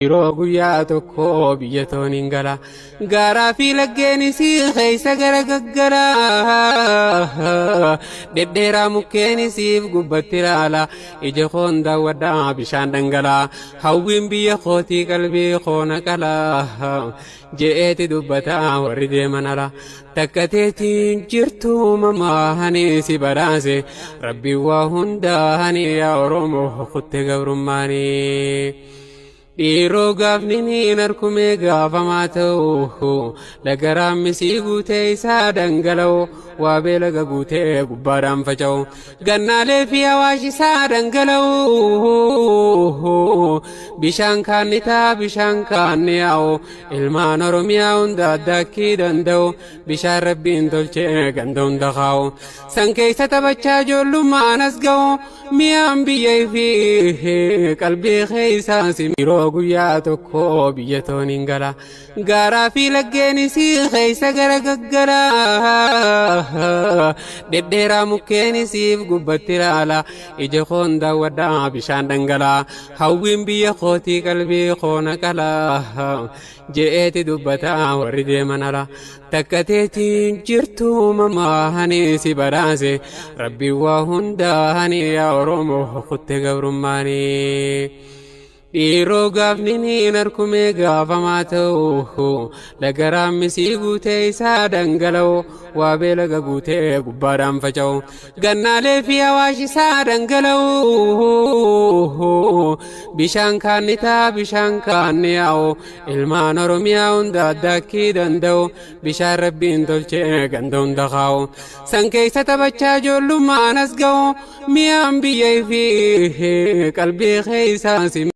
Yeroo guyyaa tokko biyya tooniin gala. Gaaraa fi laggeenis keessa gara gaggala. Dhedheeraa mukkeenisiif gubbatti ilaala. Ija koon daawwadhaa bishaan dhangalaa. Hawwiin biyya kootii qalbii koo naqala. Je'eeti dubbata warri deeman ala. Takka teetiin jirtu uumamaa hani si badhaase. Rabbiin waa hundaa hani yaa Oromoo kutte gabrummaanii. Dhiiroo gaafni niin harkumee gaafamaa ta'u laga raammisii guutee isaa dhangala'u waabee laga guutee gubbaadhaan faca'u gannaalee fi awaash isaa dhangala'u bishaan kaannitaa bishaan kaanni yaa'u ilmaan Oromiyaa hunda addaakkii danda'u bishaan rabbiin tolchee ganda hunda kaa'u san keessa taphachaa ijoollummaan as ga'u Mi'aan biyya fi qalbii keessaa si yeroo guyyaa tokko biyya tooniin gala. Gaaraa fi laggeenis keessa gara gaggala. Dhedheeraa mukkeenisiif gubbatti ilaala. Ija koon daawwadhaa bishaan dhangalaa. Hawwiin biyya kootii qalbii koo naqala. Je'eeti dubbata warri deeman ala. Takka teetiin jirtu uumamaa hani si badhaase. Rabbiin waa hundaa hani yaa Oromoo kutte gabrummaanii. Dhiiroo gaafni niin harkumee gaafamaa ta'u laga raammisii guutee isaa dhangala'u waabee laga guutee gubbaadhaan faca'u gannaalee fi awaash isaa dhangala'u bishaan kaannitaa bishaan kaanni yaa'u ilmaan Oromiyaa hunda addaakkii danda'u bishaan rabbiin tolchee ganda hunda kaa'u san keessa taphachaa ijoollummaan as ga'u mi'aan biyya fi qalbii keessaa si.